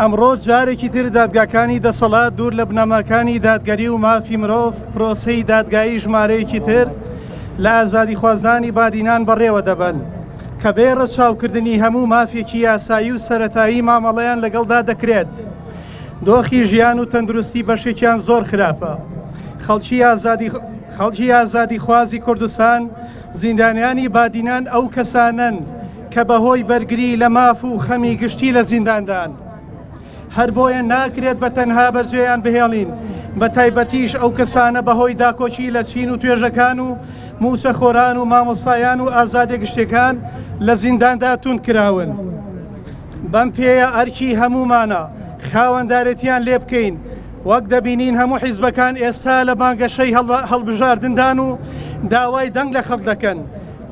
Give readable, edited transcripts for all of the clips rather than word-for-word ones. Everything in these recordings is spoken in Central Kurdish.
ئەمڕۆ جارێکی تر دادگاکانی دەسەڵات دوور لە بنەماکانی دادگەری و مافی مرۆڤ پرۆسەی دادگایی ژمارەیەکی تر لە ئازادیخوازانی بادینان بەڕێوە دەبەن کە بێ ڕەچاوکردنی هەموو مافێکی یاسایی و سەرەتایی مامەڵەیان لەگەڵدا دەکرێت. دۆخی ژیان و تەندروستی بەشێکیان زۆر خراپە. خەڵکی ئازادی خەڵکی ئازادیخوازی کوردستان زیندانیانی بادینان ئەو کەسانەن کە بەهۆی بەرگری لە ماف و خەمی گشتی لە زینداندان. هەر بۆیە ناکرێت بە تەنها بەجێیان بهێڵین، بە تایبەتیش ئەو کەسانە بەهۆی داکۆکی لە چین و توێژەکان و مووچەخۆران و مامۆستایان و ئازادیە گشتیەکان لە زینداندا توند کراون. بەم پێیە ئەرکی هەموومانە خاوەندارێتیان لێ بکەین، وەک دەبینین هەموو حیزبەکان ئێستا لە بانگەشەی هەڵبژاردندان و داوای دەنگ لە خەڵک دەکەن،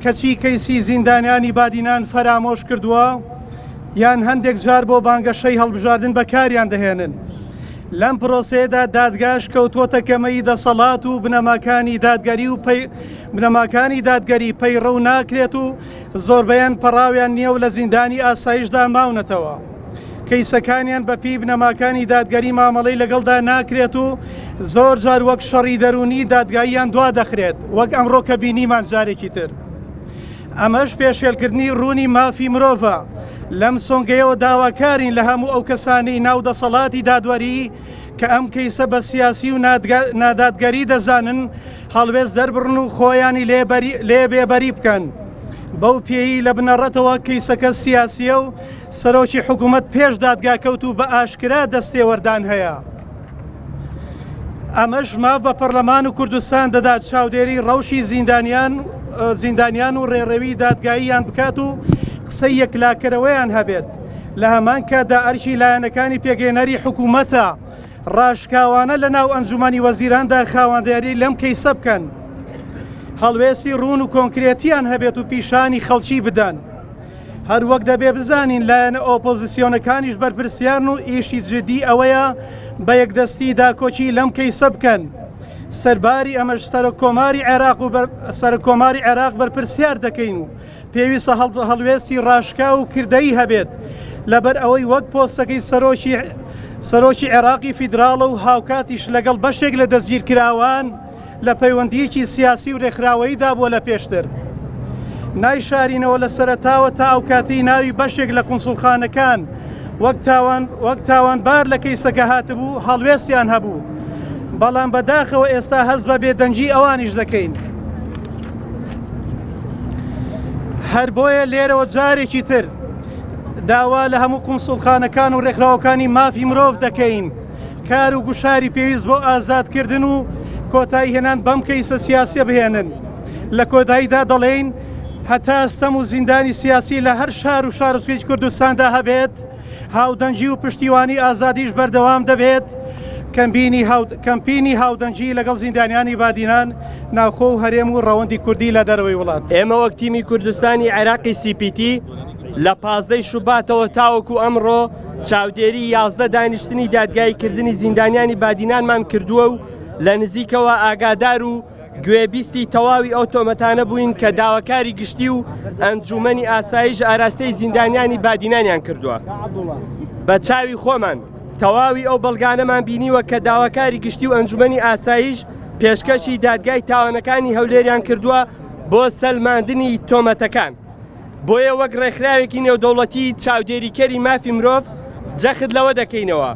کەچی کەیسی زیندانیانی بادینان فەرامۆش کردووە یان هەندێک جار بۆ بانگەشەی هەڵبژاردن بەکاریان دەهێنن. لەم پرۆسەیەدا دادگاش کەوتووەتە گەمەی دەسەڵات و بنەماکانی دادگەری و بنەماکانی دادگەری پەیڕەو ناکرێت و زۆربەیان پەڕاویان نییە و لە زیندانی ئاسایشدا ماونەتەوە. کەیسەکانیان بەپێی بنەماکانی دادگەری مامەڵەی لەگەڵدا ناکرێت و زۆر جار وەک شەڕی دەروونی دادگاییان دوا دەخرێت وەک ئەمڕۆ کە بینیمان جارێکی تر. ئەمەش پێشێلکردنی ڕوونی مافی مرۆڤە. لەم سۆنگەیەوە داواکارین لە هەموو ئەو کەسانەی ناو دەسەڵاتی دادوەری کە ئەم کەیسە بە سیاسی و نادادگەری دەزانن هەڵوێست دەربڕن و خۆیانی لێ بێبەری بکەن. بەو پێیی لە بنەڕەتەوە کەیسەکە سیاسییە و سەرۆکی حکوومەت پێش دادگا کەوت و بە ئاشکرا دەستێوەردان هەیە. ئەمەش ماف بە پەرلەمان و کوردستان دەدات چاودێری ڕەوشی زیندانیان زیندانیان و ڕێڕەوی دادگاییان بکات و قسەی یەکلاکەرەوەیان هەبێت. لە هەمان کاتدا ئەرکی لایەنەکانی پێکهێنەری حکوومەتە ڕاشکاوانە لە ناو ئەنجومەنی وەزیراندا خاوەنداری لەم کەیسە بکەن، هەڵوێستی ڕوون و کۆنکرێتیان هەبێت و پیشانی خەڵکی بدەن. هەروەک دەبێ بزانین لایەنە ئۆپۆزیسیۆنەکانیش بەرپرسیارن و ئیشی جدی ئەوەیە بە یەکدەستی داکۆکی لەم کەیسە بکەن. سەرباری ئەمەش سەرۆک کۆماری عێراق و سەرۆک کۆماری عێراق بەرپرسیار دەکەین و پێویستە هەڵوێستی ڕاشکاو و کردەیی هەبێت لەبەر ئەوەی وەک پۆستەکەی سەرۆکی سەرۆکی عێراقی فیدراڵە و هاوکاتیش لەگەڵ بەشێک لە دەستگیرکراوان لە پەیوەندییەکی سیاسی و رێکخراوەییدا بووە لە پێشتر. نایشارینەوە لە سەرەتاوە تا ئەوکاتەی ناوی بەشێک لە کونسوڵخانەکان وەک تاوان وەک تاوانبار لە کەیسەکە هاتبوو هەڵوێستیان هەبوو، بەڵام بەداخەوە ئێستا هەست بە بێدەنگی ئەوانیش دەکەین. هەر بۆیە لێرەوە جارێکی تر داوا لە هەموو کونسوڵخانەکان و رێکخراوەکانی مافی مرۆڤ دەکەین کار و گوشاری پێویست بۆ ئازادکردن و کۆتایی هێنان بەم کەیسە سیاسیە بهێنن. لە کۆتاییدا دەڵێین هەتا ستەم و زیندانی سیاسی لە هەر شار و شارۆچکەیەکی کوردستاندا هەبێت، هاودەنگی و پشتیوانی ئازادیش بەردەوام دەبێت. کەمپینی هاودەنگی لەگەڵ زیندانیانی بادینان، ناوخۆ و هەرێم و ڕەوەندی کوردی لە دەرەوەی وڵات. ئێمە وەک تیمی کوردستانی عێراقی سی پی تی لە پازدەی شوباتەوە تاوەکو ئەمڕۆ چاودێری 11 دانیشتنی دادگاییکردنی زیندانیانی بادینانمان کردووە و لە نزیکەوە ئاگادار و گوێبیستی تەواوی ئەو تۆمەتانە بووین کە داواکاری گشتی و ئەنجومەنی ئاسایش ئاراستەی زیندانیانی بادینانیان کردووە. بە چاوی خۆمان تەواوی ئەو بەڵگانەمان بینیوە کە داواکاری گشتی و ئەنجومەنی ئاسایش پێشکەشی دادگای تاوانەکانی هەولێریان کردووە بۆ سەلماندنی تۆمەتەکان. بۆیە وەک ڕێکخراوێکی نێودەوڵەتی چاودێریکەری مافی مرۆڤ جەخت لەوە دەکەینەوە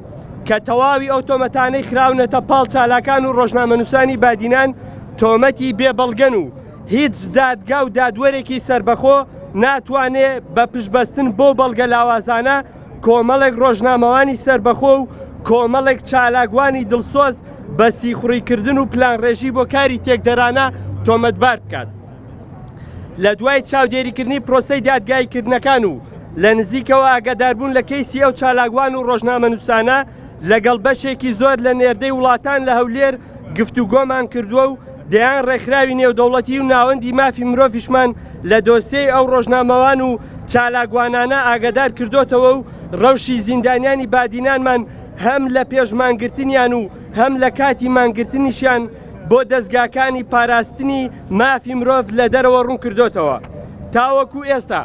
کە تەواوی ئەو تۆمەتانەی خراونەتە پاڵ چالاکان و ڕۆژنامەنووسانی بادینان تۆمەتی بێ بەڵگەن و هیچ دادگا و دادوەرێکی سەربەخۆ ناتوانێ بە پشتبەستن بۆ بەڵگە لاوازانە کۆمەڵێک ڕۆژنامەوانی سەربەخۆ و کۆمەڵێک چالاکوانی دڵسۆز بە سیخوڕیکردن و پلانڕێژی بۆ کاری تێکدەرانە تۆمەتبار بکات. لە دوای چاودێریکردنی پرۆسەی دادگاییکردنەکان و لە نزیکەوە ئاگاداربوون لە کەیسی ئەو چالاکوان و ڕۆژنامەنووسانە لەگەڵ بەشێکی زۆر لە نێردەی وڵاتان لە هەولێر گفتوگۆمان کردووە و دەیان ڕێکخراوی نێودەوڵەتی و ناوەندی مافی مرۆڤیشمان لە دۆسیەی ئەو ڕۆژنامەوان و چالاکوانانە ئاگادار کردۆتەوە و ڕەوشی زیندانیانی بادینانمان هەم لە پێش مانگرتنیان و هەم لە کاتی مانگرتنیشیان بۆ دەزگاکانی پاراستنی مافی مرۆڤ لە دەرەوە ڕوونکردۆتەوە. تاوەکو ئێستا.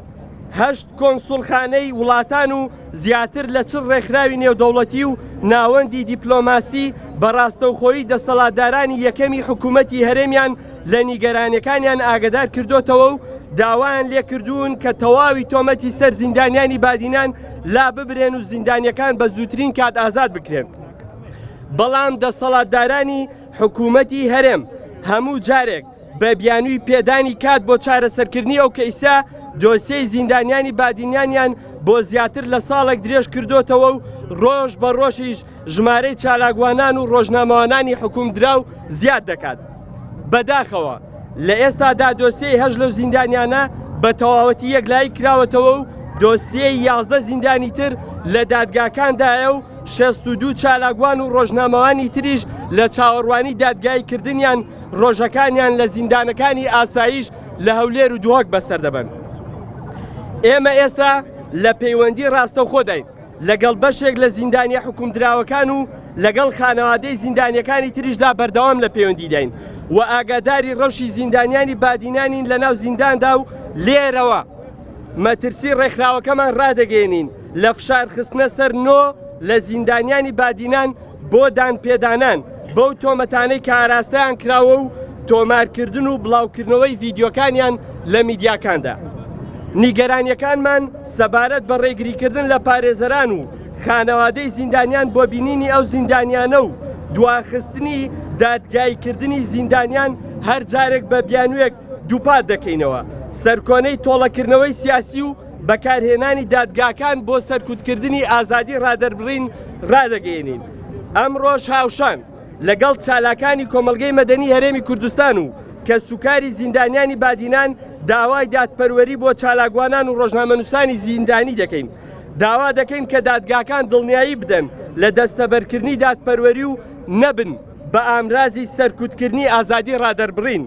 هەشت کۆنسوڵخانەی وڵاتان و زیاتر لە 40 ڕێکخراوی نێودەوڵەتی و ناوەندی دیپلۆماسی بە ڕاستەوخۆیی دەسەڵاتدارانی یەکەمی حکوومەتی هەرێمیان لە نیگەرانیەکانیان ئاگدار کردۆتەوە و داوایان لێکردوون کە تەواوی تۆمەتی سەر زیندانیانی بادینان لا ببرێن و زیندانیەکان بە زووترین کات ئازاد بکرێن. بەڵام دەسەڵاتدارانی حکوومەتی هەرێم هەموو جارێک بە بیانووی پێدانی کات بۆ چارەسەرکردنی ئەو کەیسە دۆسیەی زیندانیانی بادینانیان بۆ زیاتر لە ساڵێک درێژ کردۆتەوە و ڕۆژ بە ڕۆژیش ژمارەی چالاکوانان و ڕۆژنامەوانانی حکومدراو زیاد دەکات. بەداخەوە لە ئێستادا دۆسیەی هەشت لەو زیندانیانە بە تەواوەتی یەکلایی کراوەتەوە و دۆسیەی 11 زیندانی تر لە دادگاکاندایە و 62 چالاکوان و ڕۆژنامەوانی تریش لە چاوەڕوانی دادگاییکردنیان ڕۆژەکانیان لە زیندانەکانی ئاسایش لە هەولێر و دهۆک بەسەر دەبەن. ئێمە ئێستا لە پەیوەندی ڕاستەوخۆداین لەگەڵ بەشێک لە زیندانیە حکومدراوەکان و لەگەڵ خانەوادەی زیندانیەکانی تریشدا بەردەوام لە پەیوەندیداین و ئاگاداری ڕەوشی زیندانیانی بادینانین لە ناو زینداندا و لێرەوە مەترسی ڕێکخراوەکەمان ڕادەگەیەنین لە فشار خستنە سەر نۆ لە زیندانیانی بادینان بۆ دانپێدانان بەو تۆمەتانەی کە ئاراستەیان کراوە و تۆمارکردن و بڵاوکردنەوەی ڤیدیۆکانیان لە میدیاکاندا. نیگەرانیەکانمان سەبارەت بە ڕێگریکردن لە پارێزەران و خانەوادەی زیندانیان بۆ بینینی ئەو زیندانیانە و دواخستنی دادگاییکردنی زیندانیان هەر جارێک بە بیانوویەک دووپات دەکەینەوە سەرکۆنەی تۆڵەکردنەوەی سیاسی و بەکارهێنانی دادگاکان بۆ سەرکوتکردنی ئازادی ڕادەربڕین ڕادەگەیەنین. ئەمڕۆش هاوشان لەگەڵ چالاکانی کۆمەڵگەی مەدەنی هەرێمی کوردستان و کەسوکاری زیندانیانی بادینان داوای دادپەروەری بۆ چالاکوانان و ڕۆژنامەنووسانی زیندانی دەکەین. داوا دەکەین کە دادگاکان دڵنیایی بدەن لە دەستەبەرکردنی دادپەروەری و نەبن بە ئامرازی سەرکوتکردنی ئازادی ڕادەربڕین.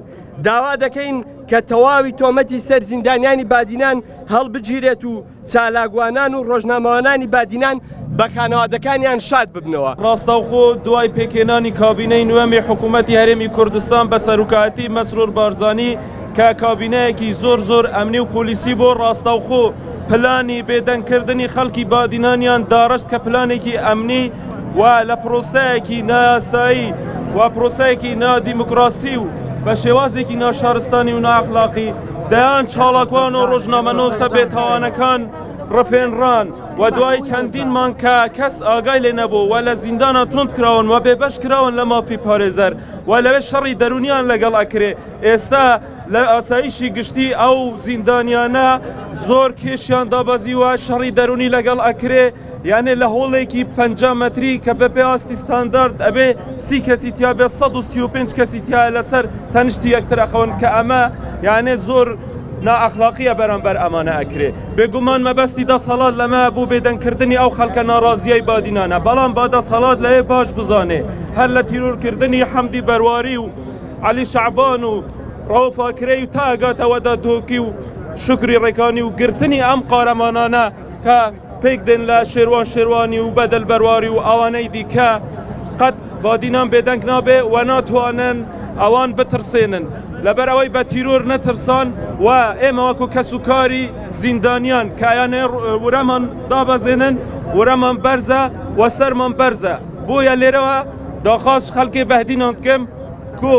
داوا دەکەین کە تەواوی تۆمەتی سەر زیندانیانی بادینان هەڵبگیرێت و چالاکوانان و ڕۆژنامەوانانی بادینان بە خانەوادەکانیان شاد ببنەوە. ڕاستەوخۆ دوای پێکهێنانی کابینەی نوێمی حکوومەتی هەرێمی کوردستان بە سەرۆکایەتی مەسرور بارزانی کە کابینەیەکی زۆر زۆر ئەمنی و پۆلیسی بۆ ڕاستەوخۆ پلانی بێدەنگکردنی خەڵکی بادینانیان داڕشت کە پلانێکی ئەمنی و لە پرۆسەیەکی نایاسایی و پرۆسەیەکی نادیموکراسی و بە شێوازێکی ناشارستانی و نائەخلاقی دەیان چاڵاکوان و ڕۆژنامەنووسە بێتاوانەکان ڕفێنران و دوای چەندین مانگ کە کەس ئاگای لێ نەبوو و لە زیندانە توند کراون و بێبەش کراون لە مافی پارێزەر و لەوێ شەڕی دەرونیان لەگەڵ ئەکرێ ئێستا لە ئاسایشی گشتی ئەو زیندانیانە زۆر کێشیان دابەزیوە شەڕی دەرونی لەگەڵ ئەکرێ یانێ لە هۆڵێکی 50 مەتری کە بەپێ ئاستی ستاندارد ئەبێ سی کەسی تیا بێ 135 کەسی تیا لەسەر تەنشتی یەکتر ئەخەون کە ئەمە یانێ زۆر نائەخلاقیە بەرامبەر ئەمانە ئەکرێ بێگومان مەبەستی دەسەڵات لەمە بۆ بێدەنگکردنی ئەو خەڵکە ناڕازیای بادینانە بەڵام با دەسەڵات لەوێ باش بزانێ هەر لە تیرۆرکردنی حەمدی بەرواری و عەلی شەعبان و ڕەوف ئاکرەی و تا ئەگاتە وەدا دهۆکی و شوکری ڕێکانی و گرتنی ئەم قارەمانانە کە پێک دێن لە شێروان شێروانی و بەدەل بەرواری و ئەوانەی دیکە قەت بادینان بێدەنگ نابێ و ناتوانن ئەوان بترسێنن لەبەر ئەوەی بە تیرۆر نەترسان و ئێمە وەکو کەس و کاری زیندانیان کە ئەیانێ ورەمان دابەزێنن ورەمان بەرزە و سەرمان بەرزە بۆیە لێرەوە داخواز خەڵکی بەهدینان بکەم کو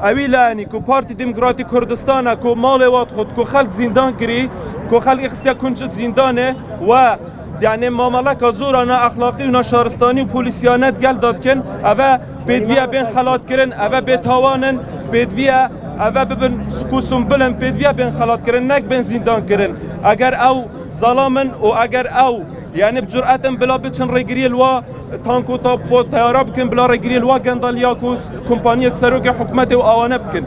ئەوی لایەنی کو پارتی دیموکراتی کوردستانە کو ماڵێ وات خود کو خەڵک زیندان کری کو خەڵکی خستە کونجت زیندانێ و یعنی مامەڵەکە زۆرە نائەخلاقی و ناشارستانی و پۆلیسیانەت گەل دادکن ئەوە پێدویە بێن خەڵاتکردن ئەوە بێتاوانن پێدویە ئەوە ببن سکوسم بلن پێدویە بێن خەڵاتکردن نەک بێن زیندانکردن ئەگەر ئەو زەڵامن و ئەگەر ئەو یعنی بجورئەتن بلا بچن ڕێگری لوا تانک و تۆپ و تەیارە بکەن بلا ڕێگری لوا گەندەڵیا و کۆمپانیەت سەرۆکی حکومەت و ئەوانە بکەن.